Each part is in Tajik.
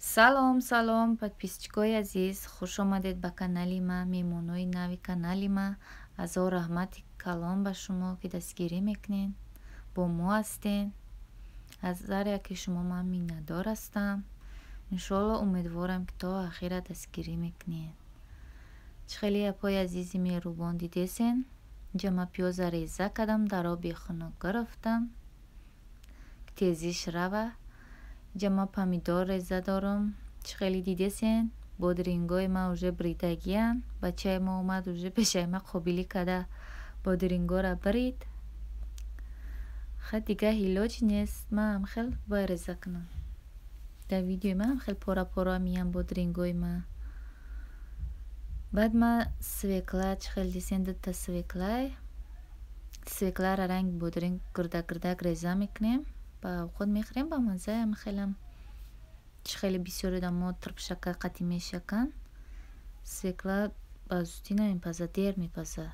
Салом, салом, подписчикои азиз, хуш омадед ба канали ма, меҳмонои нави канали ма. Азор раҳмати калон ба шумо, ки дастгирӣ мекунед, бо мо ҳастед. Аз ҳар яке шумо ман миннатдор ҳастам. Иншоалло, умедворам, ки то ахира дастгирӣ мекунед. Чӣ хеле, апои азизи меҳрубон, дидесен? Инҷа ман пиёза реза кардам, дар оби хунук гирифтам, тезиш рава. Инҷа ман помидор реза дорам. Чӣ хеле дидесен? Бодирингои ман уже бридагиянд. Бачаи мо омад, уже пешаи ман қобилӣ карда бодирингора брид. Ха, дига ҳилоҷ нест, ман хел бояд реза кунам. Дар видеои ман хел пора пора меям бодирингои ман. Баъд ман свекла, чӣ хел дидесен, дута свеклай. Свекларо ранги бодиринг гирдак гирдак реза мекунем, ба овқот мехӯрем, ба маззаам хелам. Чӣ хеле бисёр одамо турбшакар қатӣ мешаканд. Свекла ба зудӣ намепазад, дер мепазад.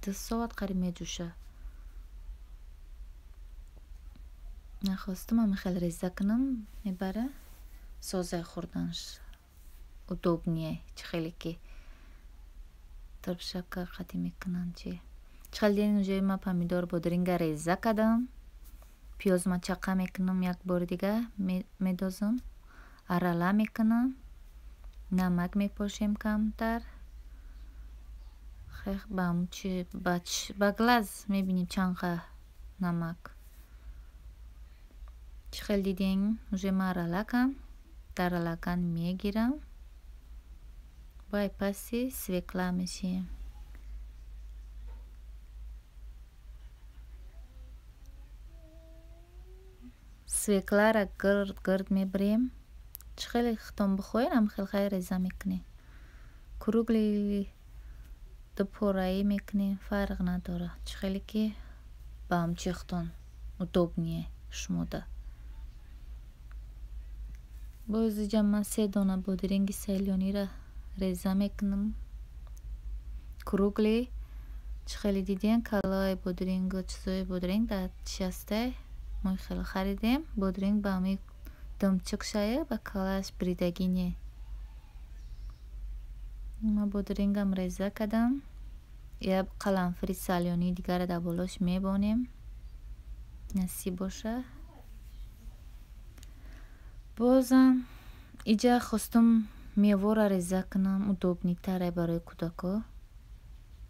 2 соат қариб меҷӯшад. Нахостам ҳамин хел реза кунам, мебара созай хӯрданаш удобнее, чӣ хеле ки турбшакар қатӣ мекунанд чи. Чӣ хел дидем, уже ман помидор, бодиринга реза кардам. Пиёз ман чақа мекунам, як бори дига медозам, арала мекунам, намак мепошем камтар. Ба глаз мебинем чанд қа намак. Чӣ хел дидем, уже ман арала кардам, дар лаган мегирам. Баъд паси свекла мешием. Свекларо гирд гирд мебирем. Чӣ хеле хитон бихоҳед, ҳамин хел хай реза мекунем. Круглый, дупораӣ мекунем, фарқ надорад. Чӣ хеле ки ба ҳамчи хитон удобнее шумода. Боз иҷа ман се дона бодиринги сайлёниро реза мекунам. Круглый. Чӣ хеле дидем, калаи бодирингу чизои бодиринг дар чи ҳастай? Мо хеле харидем. Бодиринг ба ҳамин думчук шая, ба калааш бридагӣ не. Ман бодирингам реза кардам. Як қаламфури салёнии дигарро дар болош мебонем. Насиб боша. Бозам иҷа хостум меваро реза кунам, удобныйтаре барои кӯдако.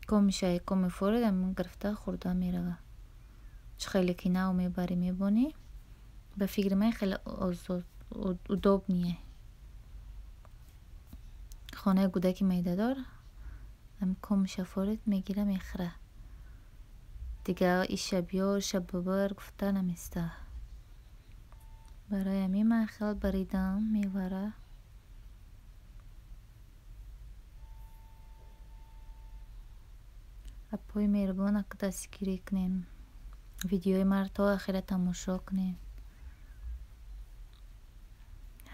Комишае ко мефоред, ҳамин гирифта хӯрда мерава. Чӣ хеле ки нав мебарӣ, мебонӣ, ба фикри ман хеле озод, удобнее. Хонаи кӯдаки майдадор ҳамин комиша форид, мегира, мехӯра. Дига иша биёр, иша бибир гуфта наместа. Барои ҳамин ман хел баридам мевара. Апои меҳрубон, ака дастгирӣ кунем. Видеои маро то ахира тамошо кунед.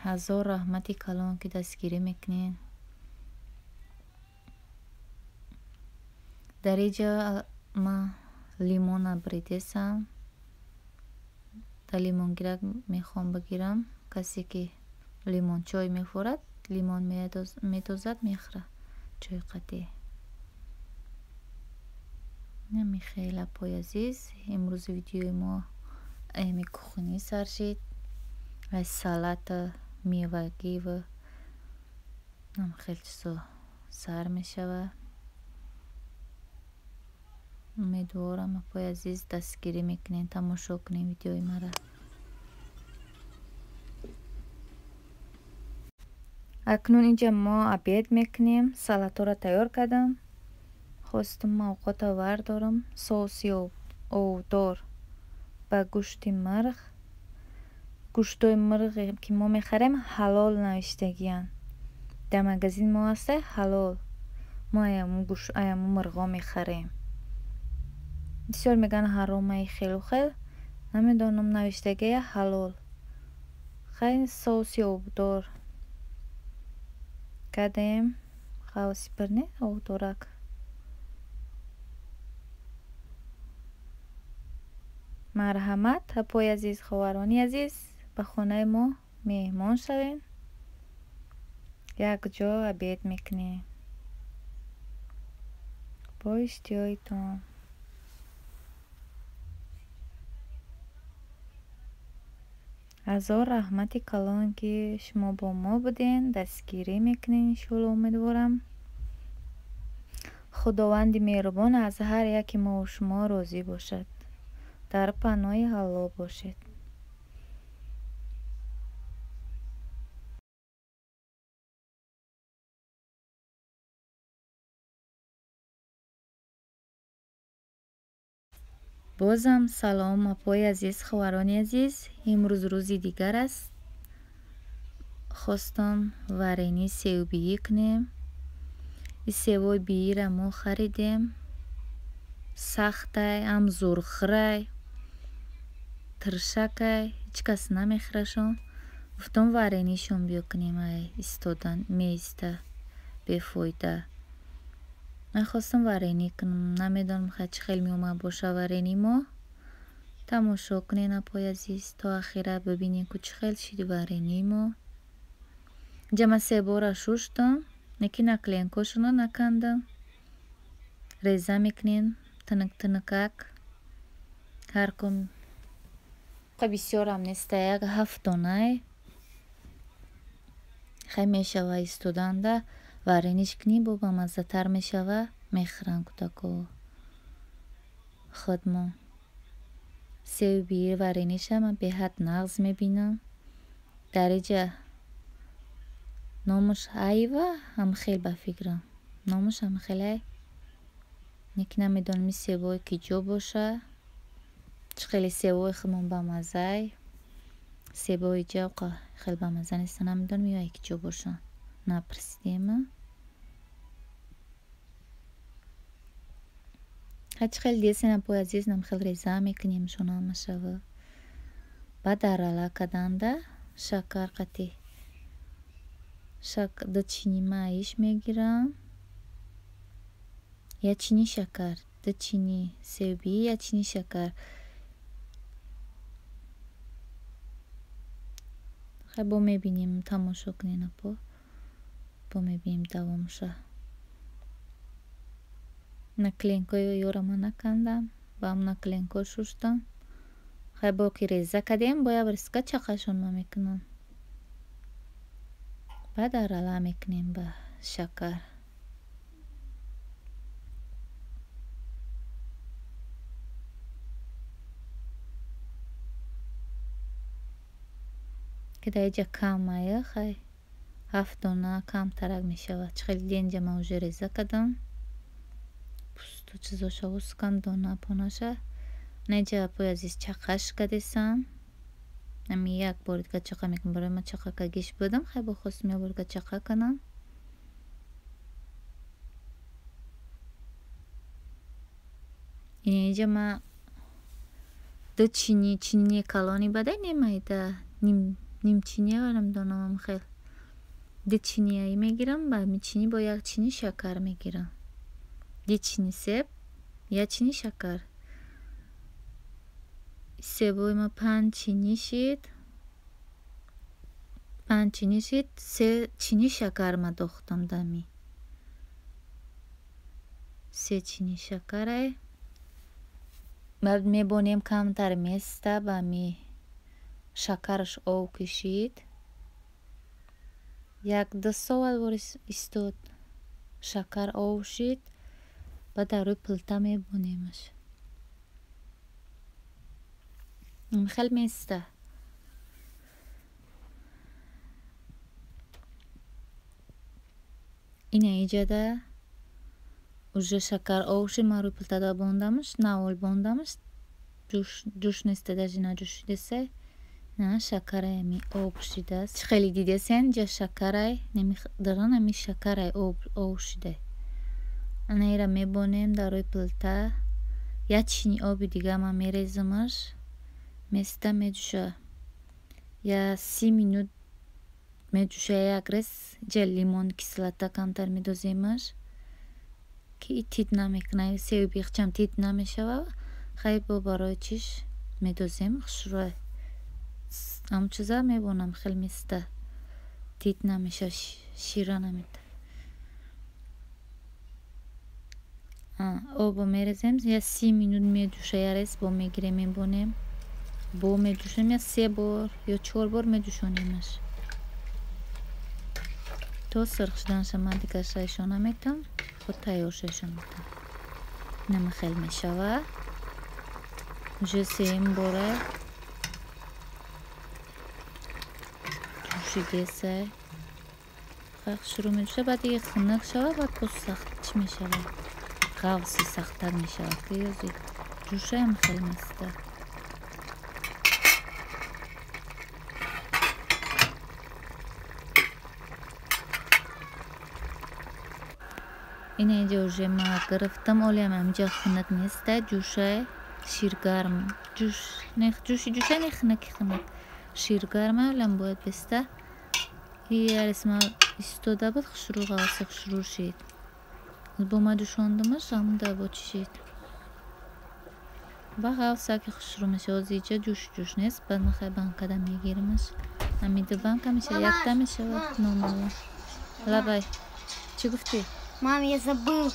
Ҳазор раҳмати калон, ки дастгирӣ мекунед. Дар иҷа ман лимона бридесам. Дар лимонгирак мехоҳам бигирам. Касе ки лимончой мефорад, лимон медозад, мехӯрад чойи қатӣ. Ҳамин хел, апои азиз, имрӯзи видеои мо эми кухонӣ сар шид. Аз салата, мевагиву ҳам хел чизо сар мешавад. Умедворам, апои азиз, дастгирӣ мекунед, тамошо кунед видеои маро. Акнун инҷа мо обед мекунем. Салатҳоро тайёр кардам. Хостум овқотро вардорам. Соуси овдор ба гӯшти мирғ. Гӯштҳои мирғе ки мо мехарем, ҳалол навиштагиянд. Дар магазин мо ҳастай ҳалол. Мо аяму мирғҳо мехарем. Бисёр мегӯянд ҳаромаи хелу хел. Намедонам, навиштагия ҳалол. Хай, соуси обдор кардем. Қавси пир не, обдорак. Марҳамат, апои азиз, хоҳарони азиз, ба хонаи мо меҳмон шавем. Якҷо обед мекунем. Бо иштиҳоитон. Ҳазор раҳмати калон, ки шумо бо мо буден, дастгирӣ мекунед, иншоалло, умедворам. Худованди меҳрубон аз ҳар яки мову шумо розӣ бошад. Дар паноҳи Аллоҳ бошед. Бозам салом, апои азиз, хоҳарони азиз. Имрӯз рӯзи дигар аст. Хостам варени севбиӣ кунем. И севои биира мо харидем. Сахтай, ҳам зурхӯрай, тиршакай, ҳеҷ кас намехӯрашон. Гуфтам варенишон биё кунем, ай истодан меиста бефоида. Ман хостам варенӣ кунам, намедонам хай чӣ хел меомад боша варени мо. Тамошо кунед, апои азиз, то ахира бибинед, ку чӣ хел шид варении мо. Инҷа ман се бора шуштам, лекин наклейкошонро накандам. Реза мекунем тинук тинукак. Ҳар кум бисёрам неста, як ҳафт донай. Хай мешава истоданда варениш кунӣ, бо бамаззатар мешава, мехӯранд кӯдако худмон. Севи биир варениша ман беҳад нағз мебинам. Дар иҷа номаш айва ҳам хел ба фикрам. Номаш ҳам хелай. Лекин намедонам ин севое ки ҷо боша. Чӣ хеле севои худмон бамаззай. Себои иҷа хеле бамазза неста, намедонам ё ки ҷо бошанд. Напурсидем. Ҳай чӣ хеле дидесен, апои азиз, нам хел реза мекунемшон ҳамашава. Баъд арала карданда шакар қатӣ. Ду чини маиш мегирам. Як чини шакар, ду чини севбӣ, як чини шакар. Хай бо мебинем, тамошо кунед, апо. Бо мебинем давомша. Наклейкои ёро ман накандам, ба ҳам наклейко шуштам. Хай бо ки реза кардем, бо як риска чақашон ман мекунам. Баъд арала мекунем ба шакар. Ки дар иҷа кам ая, хай ҳафт дона камтарак мешавад. Чӣ хеле дидем, инҷа ман уже реза кардам. Пусту чизоша ускам, дона понаша. На иҷа, апои азиз, чақаш кардесам. Ами як бори дига чақа мекунам. Барои ман чақа кагиш будам, хай бо хостам як бори дига чақа кунам. Иҷа ман ду чини, чинии калони бадай немайда, нимчиния намедонам хел. Ду чинияи мегирам, ба ҳамин чини бо як чини шакар мегирам. Ду чини себ, як чини шакар. Себои ма панҷ чини шид. Панҷ чини шид, се чини шакар ма дохтам дами. Се чини шакарай. Баъд мебонем камтар места, ба ҳами шакараш ов кишид. Як ду соат бор истод. Шакар ов шид. Баъд дар рӯи плита мебонемаш. Хел места. Ина иҷада уже шакар ов шид, ман рӯи плитада бондамаш, навол бондамаш. Ҷӯш неста, даже наҷӯшидесай. На шакарай ами об шидааст. Чӣ хеле дидесен, ҷа шакарай, дарун ами шакарай об шидай. Ана ира мебонем дар рӯи плита. Як чини оби дига ман мерезамаш. Места меҷӯша. Я 30 минут меҷӯша як рез. Ҷа лимон кислота камтар медоземаш, ки тит намекунад. Севи бихчам тит намешава. Хай бо барои чиш медозем хушрӯй. Ҳамон чиза мебонам хел места. Тит намеша Шира намета. Обо мерезем, я 30 минут медуша, ярес бо мегирем, мебонем. Бо медушем, я 3 бор ё 4 бор медушонемаш. То сирх шуданша ман дигарша ишона метам, худ тайёрша ишон метам. Инама хел мешава. Уже сеюм бора ҷӯшидесай. Шурӯъ медуша, баъд диге хунук шава, баъд боз сахт чӣ мешава? Ғавси сахттар мешавад, ки ёзи ҷӯшаям хел места. Ина инҷа уже ма гирифтам, олиам ҳаминҷа хунук неста, ҷӯшай ширгарм. Ҷӯш не ҷӯши ҷӯшай, не хунуки хунук. Ширгарма олиам бояд беста. Ярес ма истода буд, хушрӯ ғавси хушрӯ шид. Бо ма ҷӯшондумаш, ҳамуда бо чӣ шид. Ба ғавса ки хушрӯ мешава, ҳозир иҷа ҷӯши ҷӯш нест, баъд ма хай банкада мегиримаш. Ҳами ду банка мешава, якта мешава, номаълум. Лабай, чӣ гуфтӣ? Мам, я забыл.